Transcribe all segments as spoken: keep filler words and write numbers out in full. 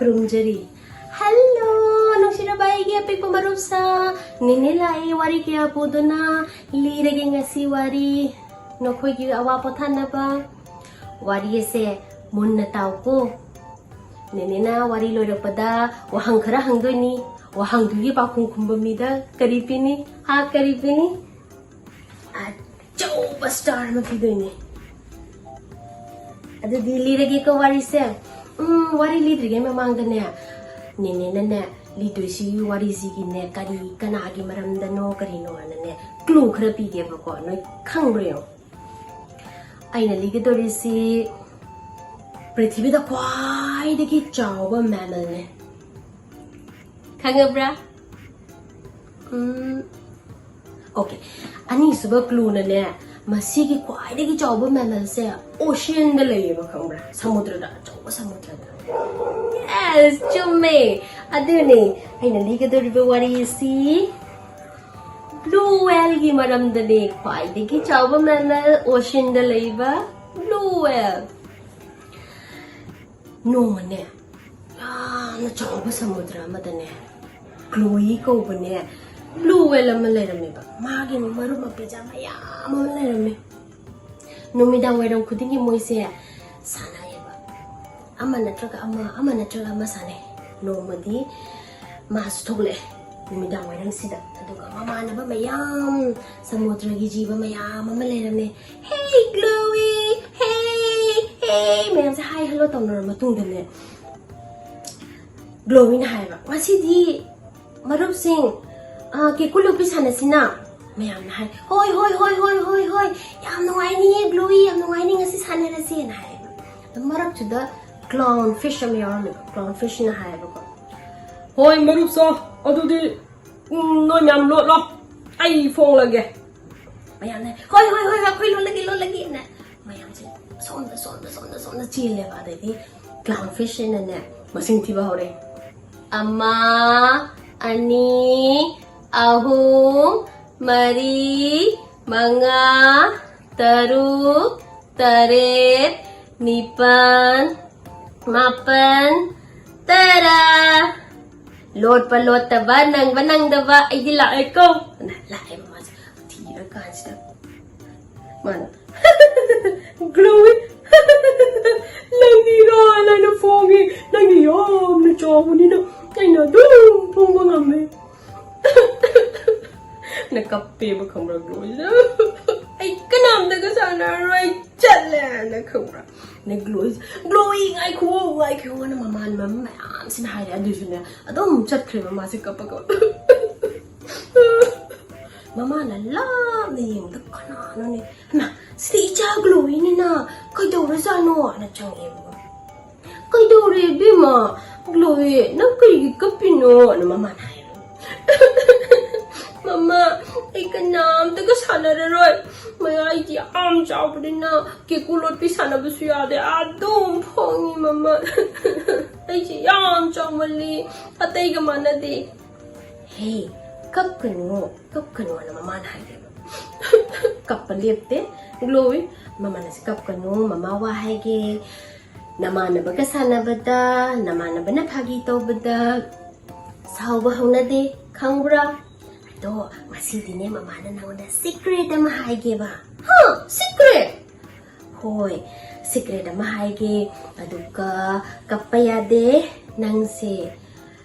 ꯈꯨꯔꯨꯝꯖꯔꯤ꯫ Hello, ꯅꯨꯡꯁꯤꯔꯕ ꯑꯩꯒꯤ ꯑꯄꯤꯛꯄ ꯃꯔꯨꯞꯁꯥ꯫ ꯅꯦꯅꯦ ꯂꯥꯛꯏ ꯋꯥꯔꯤ ꯀꯌꯥ ꯄꯨꯗꯨꯅ꯫ ꯂꯤꯔꯒꯦ ꯉꯁꯤ ꯋꯥꯔꯤ ꯅꯈꯣꯏꯒꯤ ꯑꯋꯥ ꯄꯣꯊꯥꯅꯕ꯫ ꯋꯥꯔꯤ ꯑꯁꯦ ꯃꯨꯟꯅ ꯇꯥꯎꯀꯣ꯫ ꯅꯦꯅꯦꯅ ꯋꯥꯔꯤ ꯂꯣꯏꯔꯛꯄꯗ ꯋꯥꯍꯪ ꯈꯔ ꯍꯪꯗꯣꯏꯅꯤ꯫ ꯋꯥꯍꯪꯗꯨꯒꯤ ꯄꯥꯎꯈꯨꯝ ꯈꯨꯝꯕ ꯃꯤꯗ ꯀꯔꯤ ꯄꯤꯅꯤ? ꯍꯥ, ꯀꯔꯤ ꯄꯤꯅꯤ? ꯑꯆꯧꯕ star ꯑꯃ ꯄꯤꯗꯣꯏꯅꯦ꯫ ꯑꯗꯨꯗꯤ ꯂꯤꯔꯒꯦꯀꯣ ꯋꯥꯔꯤꯁꯦ꯫ ꯎꯝ, ꯋꯥꯔꯤ ꯂꯤꯗ꯭ꯔꯤꯉꯩ ꯃꯃꯥꯡꯗꯅꯦ, ꯅꯦꯅꯦꯅꯅꯦ, ꯂꯤꯗꯣꯏꯁꯤ ꯋꯥꯔꯤꯁꯤꯒꯤꯅꯦ, ꯀꯔꯤ ꯀꯅꯥꯒꯤ ꯃꯔꯝꯗꯅꯣ ꯀꯔꯤꯅꯣ ꯍꯥꯏꯅꯅꯦ, clue ꯈꯔ ꯄꯤꯒꯦꯕꯀꯣ꯫ ꯅꯣꯏ ꯈꯪꯕ꯭ꯔꯥ ꯌꯦꯡꯉꯣ꯫ ꯑꯩꯅ ꯂꯤꯒꯗꯧꯔꯤꯁꯤ ꯄ꯭ꯔꯤꯊꯤꯕꯤꯗ ꯈ꯭ꯋꯥꯏꯗꯒꯤ ꯆꯥꯎꯕ mammalꯅꯦ꯫ ꯈꯪꯉꯕ꯭ꯔꯥ? ꯎꯝ, okay꯫ ꯑꯅꯤꯁꯨꯕ clueꯅꯅꯦ, ꯃꯁꯤꯒꯤ ꯈ꯭ꯋꯥꯏꯗꯒꯤ ꯆꯥꯎꯕ mammalꯁꯦ oceanꯗ ꯂꯩꯌꯦꯕ, ꯈꯪꯕ꯭ꯔꯥ? ꯁꯃꯨꯗ꯭ꯔꯗ, ꯑꯆꯧꯕ ꯁꯃꯨꯗ꯭ꯔꯗ꯫ Yes, ꯆꯨꯝꯃꯦ꯫ ꯑꯗꯨꯅꯦ ꯑꯩꯅ ꯂꯤꯒꯗꯧꯔꯤꯕ ꯋꯥꯔꯤꯁꯤ blue whaleꯒꯤ ꯃꯔꯝꯗꯅꯦ꯫ ꯈ꯭ꯋꯥꯏꯗꯒꯤ ꯆꯥꯎꯕ mammal oceanꯗ ꯂꯩꯕ blue whale꯫ ꯅꯣꯡꯃꯅꯦ, ꯌꯥꯝꯅ ꯆꯥꯎꯕ ꯁꯃꯨꯗ꯭ꯔ ꯑꯃꯗꯅꯦ, Chloe ꯀꯧꯕꯅꯦ blue whale ꯑꯃ ꯂꯩꯔꯝꯃꯦꯕ꯫ ꯃꯥꯒꯤ ꯃꯔꯨꯞ ꯃꯄꯤꯖꯥ ꯃꯌꯥꯝ ꯑꯃ ꯂꯩꯔꯝꯃꯦ꯫ ꯅꯨꯃꯤꯗꯥꯡ ꯋꯥꯏꯔꯝ ꯈꯨꯗꯤꯡꯒꯤ ꯃꯣꯏꯁꯦ ꯁꯥꯟꯅꯩꯌꯦꯕ꯫ ꯑꯃ ꯅꯠꯇ꯭ꯔꯒ ꯑꯃ, ꯑꯃ ꯅꯠꯇ꯭ꯔꯒ ꯑꯃ ꯁꯥꯟꯅꯩ꯫ ꯅꯣꯡꯃꯗꯤ ꯃꯥꯁꯨ ꯊꯣꯛꯂꯛꯑꯦ ꯅꯨꯃꯤꯗꯥꯡ ꯋꯥꯏꯔꯝꯁꯤꯗ꯫ ꯑꯗꯨꯒ ꯃꯃꯥꯟꯅꯕ ꯃꯌꯥꯝ, ꯁꯃꯨꯗ꯭ꯔꯒꯤ ꯖꯤꯕ ꯃꯌꯥꯝ ꯑꯃ ꯂꯩꯔꯝꯃꯦ꯫ "Hey, Chloe! Hey! Hey!" ꯃꯌꯥꯝꯁꯦ hi hello ꯇꯧꯅꯔ ꯃꯇꯨꯡꯗꯅꯦ, Chloeꯅ ꯍꯥꯏꯕ, "ꯉꯁꯤꯗꯤ ꯃꯔꯨꯞꯁꯤꯡ, ꯑ, ꯀꯦꯀꯨ ꯂꯣꯠꯄꯤ ꯁꯥꯟꯅꯁꯤꯅ?" ꯃꯌꯥꯝꯅ ꯍꯥꯏ, "ꯍꯣꯏ, ꯍꯣꯏ, ꯍꯣꯏ, ꯍꯣꯏ, ꯍꯣꯏ, ꯍꯣꯏ, ꯌꯥꯝ ꯅꯨꯡꯉꯥꯏꯅꯤꯌꯦ, Chloe, ꯌꯥꯝ ꯅꯨꯡꯉꯥꯏꯅꯤ, ꯉꯁꯤ ꯁꯥꯟꯅꯔꯁꯦꯅ" ꯍꯥꯏꯌꯦꯕ꯫ ꯑꯗꯨ ꯃꯔꯛꯇꯨꯗ clownfish ꯑꯃ ꯌꯥꯎꯔꯝꯃꯦꯕ꯫ Clownfishꯅ ꯍꯥꯏꯌꯦꯕꯀꯣ, "ꯍꯣꯏ, ꯃꯔꯨꯞꯁꯣ, ꯑꯗꯨꯗꯤ, ꯎꯝ, ꯅꯣꯏ ꯃꯌꯥꯝ ꯂꯣꯠꯂꯣ, ꯑꯩ ꯐꯣꯡꯂꯒꯦ꯫" ꯃꯌꯥꯝꯅ, "ꯍꯣꯏ, ꯍꯣꯏ, ꯍꯣꯏ, ꯑꯩꯈꯣꯏ ꯂꯣꯠꯂꯒꯦ, ꯂꯣꯠꯂꯒꯦꯅ" ꯃꯌꯥꯝꯁꯦ ꯁꯣꯝꯗ, ꯁꯣꯝꯗ, ꯁꯣꯝꯗ, ꯁꯣꯝꯗ ꯆꯦꯜꯂꯦꯕ꯫ ꯑꯗꯩꯗꯤ clownfishꯁꯤꯅꯅꯦ ꯃꯁꯤꯡ ꯊꯤꯕ ꯍꯧꯔꯦ꯫ ꯑꯃ, ꯑꯅꯤ, ꯑꯍꯨꯝ, ꯃꯔꯤ, ꯃꯉꯥ, ꯇꯔꯨꯛ, ꯇꯔꯦꯠ, ꯅꯤꯄꯥꯟ, ꯃꯥꯄꯟ, ꯇꯔꯥ! ꯂꯣꯠꯄ ꯂꯣꯠꯇꯕ, ꯅꯪꯕ ꯅꯪꯗꯕ, ꯑꯩꯗꯤ ꯂꯥꯛꯑꯦꯀꯣ꯫ ꯑꯅ ꯂꯥꯛꯑꯦ ꯃꯃꯥꯁꯦ꯫ ꯊꯤꯔꯀꯥꯟꯁꯤꯗ ꯃꯥꯅ, "ꯒ꯭ꯂꯣꯋꯤ, ꯅꯪꯗꯤ ꯏꯔꯥꯏ ꯂꯥꯏꯅ ꯐꯣꯡꯉꯤ꯫ ꯅꯪꯗꯤ ꯌꯥꯝꯅ ꯆꯥꯎꯕꯅꯤꯅ ꯑꯩꯅ ꯑꯗꯨꯝ ꯐꯣꯡꯕ ꯉꯝꯃꯦ꯫" ꯅ ꯀꯞꯄꯦꯕ, ꯈꯪꯕ꯭ꯔꯥ, ꯒ꯭ꯂꯣꯋꯤꯁꯤꯅ꯫ "ꯑꯩ ꯀꯅꯥꯝꯇꯒ ꯁꯥꯟꯅꯔꯔꯣꯏ, ꯆꯠꯂꯦꯅ", ꯈꯪꯕ꯭ꯔꯥ? ꯅ ꯒ꯭ꯂꯣꯋꯤ, "ꯒ꯭ꯂꯣꯋꯤ, ꯉꯥꯏꯈꯨꯑꯣ, ꯉꯥꯏꯈꯨꯑꯣꯅ" ꯃꯃꯥꯟ ꯃꯌꯥꯝꯁꯤꯅ ꯍꯥꯏꯔꯦ, ꯑꯗꯨꯁꯨꯅꯦ ꯑꯗꯨꯝ ꯆꯠꯈ꯭ꯔꯦꯕ ꯃꯥꯁꯦ ꯀꯞꯄꯒ꯫ ꯃꯃꯥꯅ ꯂꯥꯞꯅ ꯌꯦꯡꯕꯗ ꯀꯅꯥꯅꯣꯅꯦ? "ꯍꯩꯃꯥ, ꯁꯤꯗꯤ ꯏꯆꯥ ꯒ꯭ꯂꯣꯋꯤꯅꯤꯅ, ꯀꯩꯗꯧꯔꯖꯥꯠꯅꯣ?" ꯑꯅ ꯆꯪꯉꯛꯑꯦꯕꯀꯣ꯫ "ꯀꯩꯗꯧꯔꯦ ꯏꯕꯦꯝꯃ? ꯒ꯭ꯂꯣꯋꯤ, ꯅꯪ ꯀꯩꯒꯤ ꯀꯞꯄꯤꯅꯣ?" ꯑꯅ ꯃꯃꯥꯅ ꯍꯥꯏꯔꯦ꯫ "ꯃꯃꯥ, ꯑꯩ ꯀꯅꯥꯝꯇꯒ ꯁꯥꯟꯅꯔꯔꯣꯏ꯫ ꯃꯌꯥꯏꯗꯤ ꯌꯥꯝ ꯆꯥꯎꯕꯅꯤꯅ ꯀꯦꯀꯨ ꯂꯣꯠꯄꯤ ꯁꯥꯟꯅꯕꯁꯨ ꯌꯥꯗꯦ꯫ ꯑꯗꯨꯝ ꯐꯣꯡꯉꯤ ꯃꯃꯥ꯫ ꯑꯩꯁꯦ ꯌꯥꯝ ꯆꯥꯎꯃꯜꯂꯤ, ꯑꯇꯩꯒ ꯃꯥꯟꯅꯗꯦ꯫" "ꯍꯦ, ꯀꯞꯀꯅꯨ, ꯀꯞꯀꯅꯨ" ꯑꯅ ꯃꯃꯥꯅ ꯍꯥꯏꯔꯦꯕ꯫ ꯀꯞꯄ ꯂꯦꯞꯇꯦ ꯒ꯭ꯂꯣꯋꯤ꯫ ꯃꯃꯥꯅꯁꯨ, "ꯀꯞꯀꯅꯨ, ꯃꯃꯥ ꯋꯥ ꯍꯥꯏꯒꯦ꯫ ꯅꯃꯥꯟꯅꯕꯒ ꯁꯥꯟꯅꯕꯗ, ꯅꯃꯥꯟꯅꯕꯅ ꯐꯥꯒꯤ ꯇꯧꯕꯗ ꯁꯥꯎꯕ ꯍꯧꯅꯗꯦ, ꯈꯪꯕ꯭ꯔꯥ? ꯑꯗꯣ ꯉꯁꯤꯗꯤꯅꯦ ꯃꯃꯥꯅ ꯅꯉꯣꯟꯗ ꯁꯤꯀ꯭ꯔꯦꯠ ꯑꯃ ꯍꯥꯏꯒꯦꯕ꯫" "ꯍꯥ? ꯁꯤꯀ꯭ꯔꯦꯠ?" "ꯍꯣꯏ, ꯁꯤꯀ꯭ꯔꯦꯠ ꯑꯃ ꯍꯥꯏꯒꯦ꯫ ꯑꯗꯨꯒ ꯀꯞꯄ ꯌꯥꯗꯦ꯫ ꯅꯪꯁꯦ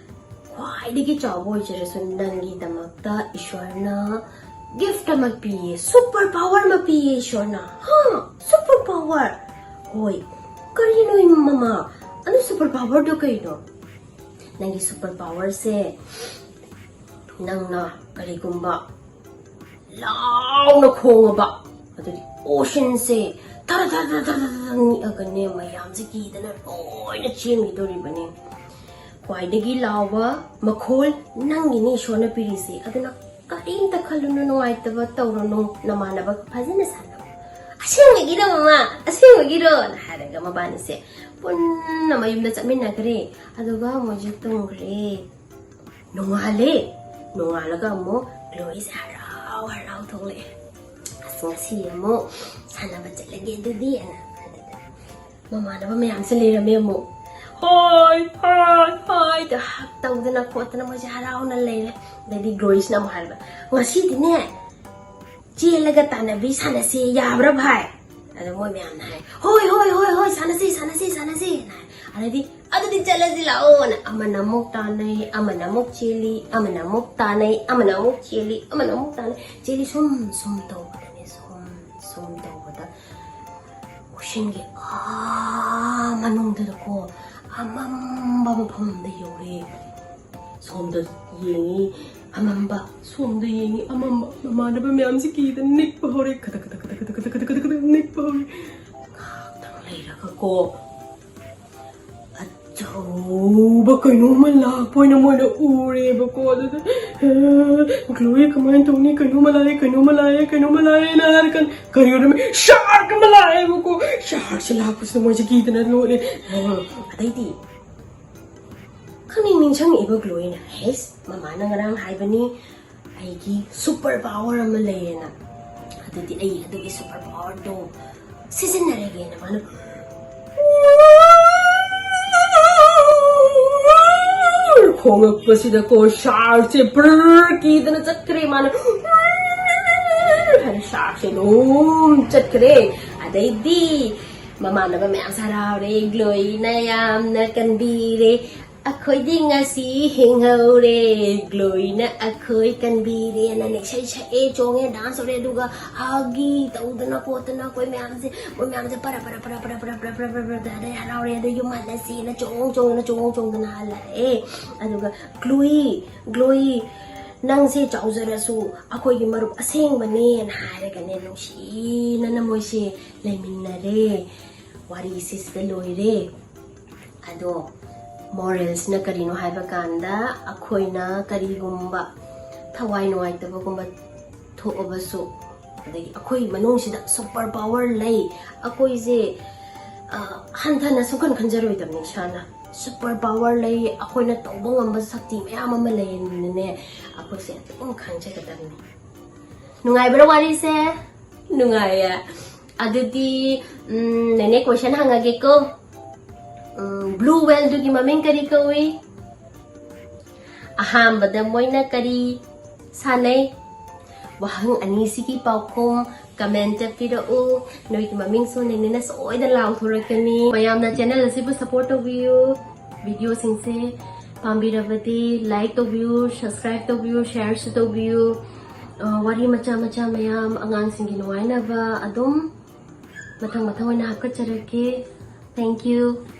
ꯈ꯭ꯋꯥꯏꯗꯒꯤ ꯆꯥꯎꯕ ꯑꯣꯏꯖꯔꯁꯨ ꯅꯪꯒꯤꯗꯃꯛꯇ ꯏꯁꯣꯔꯅ ꯒꯤꯐꯠ ꯑꯃ ꯄꯤꯌꯦ, ꯁꯨꯄꯔ ꯄꯥꯋꯔ ꯑꯃ ꯄꯤꯌꯦ ꯏꯁꯣꯔꯅ꯫" "ꯍꯥ? Super power?" "ꯍꯣꯏ꯫" "ꯀꯔꯤꯅꯣ ꯃꯃꯥ? ꯑꯗꯨ ꯁꯨꯄꯔ ꯄꯥꯋꯔꯗꯣ ꯀꯩꯅꯣ?" "ꯅꯪꯒꯤ ꯁꯨꯄꯔ ꯄꯥꯋꯔꯁꯦ, ꯅꯪꯅ ꯀꯔꯤꯒꯨꯝꯕ ꯂꯥꯎꯅ ꯈꯣꯡꯉꯕ, ꯑꯗꯨꯗꯤ ꯑꯣꯁꯟꯁꯦ ꯊꯔ ꯊꯔ ꯊꯔ ꯊꯔ ꯊꯔ ꯅꯤꯛꯑꯒꯅꯦ, ꯃꯌꯥꯝꯁꯦ ꯀꯤꯗꯅ ꯂꯣꯏꯅ ꯆꯦꯟꯈꯤꯗꯣꯔꯤꯕꯅꯦ꯫ ꯈ꯭ꯋꯥꯏꯗꯒꯤ ꯂꯥꯎꯕ ꯃꯈꯣꯜ ꯅꯪꯒꯤꯅꯤ ꯏꯁꯣꯔꯅ ꯄꯤꯔꯤꯁꯦ꯫ ꯑꯗꯨꯅ ꯀꯔꯤꯝꯇ ꯈꯜꯂꯨꯅꯨ, ꯅꯨꯡꯉꯥꯏꯇꯕ ꯇꯧꯔꯨꯅꯨ, ꯅꯃꯥꯟꯅꯕ ꯐꯖꯅ ꯁꯥꯟꯅꯧ꯫" "ꯑꯁꯦꯡꯕꯒꯤꯔꯣ ꯃꯃꯥ? ꯑꯁꯦꯡꯕꯒꯤꯔꯣ?" ꯍꯥꯏꯔꯒ ꯃꯕꯥꯅꯤꯁꯦ ꯄꯨꯟꯅ ꯃꯌꯨꯝꯗ ꯆꯠꯃꯤꯟꯅꯈ꯭ꯔꯦ꯫ ꯑꯗꯨꯒ ꯃꯣꯏꯁꯦ ꯇꯨꯝꯈ꯭ꯔꯦ꯫ ꯅꯣꯡꯉꯥꯜꯂꯦ꯫ ꯅꯣꯡꯉꯥꯜꯂꯒ ꯑꯃꯨꯛ ꯒ꯭ꯂꯣꯔꯤꯁꯦ ꯍꯔꯥꯎ ꯍꯔꯥꯎ ꯊꯣꯛꯂꯛꯑꯦ꯫ "ꯑꯁ, ꯉꯁꯤ ꯑꯃꯨꯛ ꯁꯥꯟꯅꯕ ꯆꯠꯂꯒꯦ ꯑꯗꯨꯗꯤ", ꯑꯅ꯫ ꯑꯗꯨꯗ ꯃꯃꯥꯟꯅꯕ ꯃꯌꯥꯝꯁꯦ ꯂꯩꯔꯝꯃꯦ ꯑꯃꯨꯛ꯫ ꯍꯣꯏ, ꯍꯣꯏ, ꯍꯣꯏ, ꯇꯧꯗꯅ ꯈꯣꯠꯇꯅ ꯃꯣꯏꯁꯦ ꯍꯔꯥꯎꯅ ꯂꯩꯔꯦ꯫ ꯑꯗꯩꯗꯤ ꯒ꯭ꯂꯣꯔꯤꯁꯅ ꯑꯃꯨꯛ ꯍꯥꯏꯕ, "ꯉꯁꯤꯗꯤꯅꯦ, ꯆꯦꯜꯂꯒ ꯇꯥꯟꯅꯕꯤ ꯁꯥꯟꯅꯁꯦ, ꯌꯥꯕ꯭ꯔꯥ ꯚꯥꯏ?" ꯑꯗꯣ ꯃꯣꯏ ꯃꯌꯥꯝꯅ ꯍꯥꯏ, "ꯍꯣꯏ, ꯍꯣꯏ, ꯍꯣꯏ, ꯍꯣꯏ, ꯁꯥꯟꯅꯁꯤ, ꯁꯥꯟꯅꯁꯤ, ꯁꯥꯟꯅꯁꯤ" ꯍꯥꯏꯅ ꯍꯥꯏ꯫ ꯑꯗꯩꯗꯤ, "ꯑꯗꯨꯗꯤ ꯆꯠꯂꯁꯤ ꯂꯥꯛꯑꯣꯅ" ꯑꯃꯅ ꯑꯃꯨꯛ ꯇꯥꯟꯅꯩ, ꯑꯃꯅ ꯑꯃꯨꯛ ꯆꯦꯜꯂꯤ, ꯑꯃꯅ ꯑꯃꯨꯛ ꯇꯥꯟꯅꯩ, ꯑꯃꯅ ꯑꯃꯨꯛ ꯆꯦꯜꯂꯤ, ꯑꯃꯅ ꯑꯃꯨꯛ ꯇꯥꯟꯅꯩ, ꯆꯦꯜꯂꯤ꯫ ꯁꯨꯝ ꯁꯨꯝ ꯇꯧꯕꯗꯅꯦ, ꯁꯨꯝ ꯁꯨꯝ ꯇꯧꯕꯗ ꯎꯁꯤꯟꯒꯤ ꯑꯥ ꯃꯅꯨꯡꯗꯨꯗꯀꯣ ꯑꯃꯝꯕ ꯃꯐꯝ ꯑꯃꯗ ꯌꯧꯔꯦ꯫ ꯁꯣꯝꯗ ꯌꯦꯡꯉꯤ ꯑꯃꯝꯕ, ꯁꯣꯝꯗ ꯌꯦꯡꯉꯤ ꯑꯃꯝꯕ꯫ ꯃꯃꯥꯟꯅꯕ ꯃꯌꯥꯝꯁꯤ ꯀꯤꯗꯅ ꯅꯤꯛꯄ ꯍꯧꯔꯦ꯫ ꯈꯗꯛ ꯈꯗꯛ ꯈꯗꯛ ꯈꯗꯛ ꯈꯗꯛ ꯈꯗꯛ ꯈꯗꯛ ꯅꯤꯛꯄ ꯍꯧꯔꯦ꯫ ꯉꯥꯏꯍꯥꯛꯇꯪ ꯂꯩꯔꯒꯀꯣ ꯑꯆꯧꯕ ꯀꯩꯅꯣꯝꯃ ꯂꯥꯛꯄ ꯑꯣꯏꯅ ꯃꯣꯏꯅ ꯎꯔꯦꯕꯀꯣ꯫ ꯑꯗꯨꯗ, "ꯑ, ꯒ꯭ꯂꯣꯔꯤ, ꯀꯃꯥꯏꯅ ꯇꯧꯅꯤ? ꯀꯩꯅꯣꯝꯃ ꯂꯥꯛꯑꯦ, ꯀꯩꯅꯣꯝꯃ ꯂꯥꯛꯑꯦ, ꯀꯩꯅꯣꯝꯃ ꯂꯥꯛꯑꯦꯅ" ꯍꯥꯏꯔ ꯀꯥꯟꯗ ꯀꯔꯤ ꯑꯣꯏꯔꯝꯃꯤ? ꯁꯥꯔꯛ ꯑꯃ ꯂꯥꯛꯑꯦꯕꯀꯣ꯫ ꯁꯥꯔꯛꯁꯦ ꯂꯥꯛꯄꯁꯤꯗ ꯃꯣꯏꯁꯦ ꯀꯤꯗꯅ ꯂꯣꯠꯂꯦ꯫ ꯑ, ꯑꯗꯩꯗꯤ ꯈꯪꯅꯤꯡ ꯅꯤꯡꯁꯤꯡꯉꯛꯏꯕ ꯒ꯭ꯂꯣꯔꯤꯅ, "ꯍꯦꯁ, ꯃꯃꯥꯅ ꯉꯔꯥꯡ ꯍꯥꯏꯕꯅꯤ ꯑꯩꯒꯤ ꯁꯨꯄꯔ ꯄꯥꯋꯔ ꯑꯃ ꯂꯩꯌꯦꯅ꯫ ꯑꯗꯨꯗꯤ ꯑꯩ ꯑꯗꯨꯒꯤ ꯁꯨꯄꯔ ꯄꯥꯋꯔꯗꯣ ꯁꯤꯖꯤꯟꯅꯔꯒꯦꯅ" ꯃꯥꯅ ꯈꯣꯡꯉꯛꯄꯁꯤꯗꯀꯣ ꯁꯥꯔꯛꯁꯦ ꯕ꯭ꯔꯔ ꯀꯤꯗꯅ ꯆꯠꯈ꯭ꯔꯦ꯫ ꯃꯥꯅ ꯍꯥꯏꯅ ꯁꯥꯔꯛꯁꯦ ꯑꯗꯨꯝ ꯆꯠꯈ꯭ꯔꯦ꯫ ꯑꯗꯩꯗꯤ ꯃꯃꯥꯟꯅꯕ ꯃꯌꯥꯝꯁꯨ ꯍꯔꯥꯎꯔꯦ, ꯒ꯭ꯂꯣꯔꯤꯅ ꯌꯥꯝꯅ ꯀꯟꯕꯤꯔꯦ꯫ "ꯑꯩꯈꯣꯏꯗꯤ ꯉꯁꯤ ꯍꯤꯡꯍꯧꯔꯦ, ꯒ꯭ꯂꯣꯔꯤꯅ ꯑꯩꯈꯣꯏ ꯀꯟꯕꯤꯔꯦꯅꯅꯦ" ꯏꯁꯩ ꯁꯛꯑꯦ, ꯆꯣꯡꯉꯦ, ꯗꯥꯟꯁ ꯇꯧꯔꯦ꯫ ꯑꯗꯨꯒ ꯍꯒꯤ ꯇꯧꯗꯅ ꯈꯣꯠꯇꯅ ꯑꯩꯈꯣꯏ ꯃꯌꯥꯝꯁꯦ, ꯃꯣꯏ ꯃꯌꯥꯝꯁꯦ per per per per per per per per per per ꯑꯗꯩ ꯍꯔꯥꯎꯔꯦ꯫ ꯑꯗꯩ ꯌꯨꯝ ꯍꯜꯂꯁꯤꯅ ꯆꯣꯡ ꯆꯣꯡꯗꯅ ꯆꯣꯡ ꯆꯣꯡꯗꯅ ꯍꯜꯂꯛꯑꯦ꯫ ꯑꯗꯨꯒ "ꯒ꯭ꯂꯣꯔꯤ, ꯒ꯭ꯂꯣꯔꯤ, ꯅꯪꯁꯦ ꯆꯥꯎꯖꯔꯁꯨ ꯑꯩꯈꯣꯏꯒꯤ ꯃꯔꯨꯞ ꯑꯁꯦꯡꯕꯅꯦꯅ" ꯍꯥꯏꯔꯒꯅꯦ ꯅꯨꯡꯁꯤꯅꯅ ꯃꯣꯏꯁꯦ ꯂꯩꯃꯤꯟꯅꯔꯦ꯫ ꯋꯥꯔꯤꯁꯦ ꯁꯤꯗ ꯂꯣꯏꯔꯦ꯫ ꯑꯗꯣ ꯃꯣꯔꯦꯜꯁꯤꯅ ꯀꯔꯤꯅꯣ ꯍꯥꯏꯕ ꯀꯥꯟꯗ, ꯑꯩꯈꯣꯏꯅ ꯀꯔꯤꯒꯨꯝꯕ ꯊꯋꯥꯏ ꯅꯨꯡꯉꯥꯏꯇꯕꯒꯨꯝꯕ ꯊꯣꯛꯑꯕꯁꯨ, ꯑꯗꯒꯤ ꯑꯩꯈꯣꯏ ꯃꯅꯨꯡꯁꯤꯗ ꯁꯨꯄꯔ ꯄꯥꯋꯔ ꯂꯩ, ꯑꯩꯈꯣꯏꯁꯦ, ꯑ, ꯍꯟꯊꯅ ꯁꯨꯡꯈꯟ ꯈꯟꯖꯔꯣꯏꯗꯕꯅꯤ ꯏꯁꯥꯅ꯫ ꯁꯨꯄꯔ ꯄꯥꯋꯔ ꯂꯩ, ꯑꯩꯈꯣꯏꯅ ꯇꯧꯕ ꯉꯝꯕ ꯁꯛꯇꯤ ꯃꯌꯥꯝ ꯑꯃ ꯂꯩꯔꯅꯤꯅꯅꯦ, ꯑꯩꯈꯣꯏꯁꯦ ꯑꯗꯨꯝ ꯈꯪꯖꯒꯗꯕꯅꯤ꯫ ꯅꯨꯡꯉꯥꯏꯕ꯭ꯔꯥ ꯋꯥꯔꯤꯁꯦ? ꯅꯨꯡꯉꯥꯏꯌꯦ꯫ ꯑꯗꯨꯗꯤ, ꯎꯝ, ꯅꯦꯅꯦ, ꯀꯣꯏꯁꯟ ꯍꯪꯉꯒꯦꯀꯣ꯫ ꯎꯝ, blue whaleꯗꯨꯒꯤ ꯃꯃꯤꯡ ꯀꯔꯤ ꯀꯧꯏ? ꯑꯍꯥꯟꯕꯗ ꯃꯣꯏꯅ ꯀꯔꯤ ꯁꯥꯟꯅꯩ? ꯋꯥꯍꯪ ꯑꯅꯤꯁꯤꯒꯤ ꯄꯥꯎꯈꯨꯝ commentꯇ ꯄꯤꯔꯛꯎ꯫ ꯅꯣꯏꯒꯤ ꯃꯃꯤꯡꯁꯨ ꯅꯦꯅꯦꯅ ꯁꯣꯏꯗꯅ ꯂꯥꯎꯊꯣꯔꯛꯀꯅꯤ꯫ ꯃꯌꯥꯝꯅ channel ꯑꯁꯤꯕꯨ support ꯇꯧꯕꯤꯌꯨ꯫ Videoꯁꯤꯡꯁꯦ ꯄꯥꯝꯕꯤꯔꯕꯗꯤ like ꯇꯧꯕꯤꯌꯨ, subscribe ꯇꯧꯕꯤꯌꯨ, shareꯁꯨ ꯇꯧꯕꯤꯌꯨ꯫ ꯑ, ꯋꯥꯔꯤ ꯃꯆꯥ ꯃꯆꯥ ꯃꯌꯥꯝ ꯑꯉꯥꯡꯁꯤꯡꯒꯤ ꯅꯨꯡꯉꯥꯏꯅꯕ ꯑꯗꯨꯝ ꯃꯊꯪ ꯃꯊꯪ ꯑꯣꯏꯅ ꯍꯥꯞꯀꯠꯆꯔꯛꯀꯦ꯫ Thank you꯫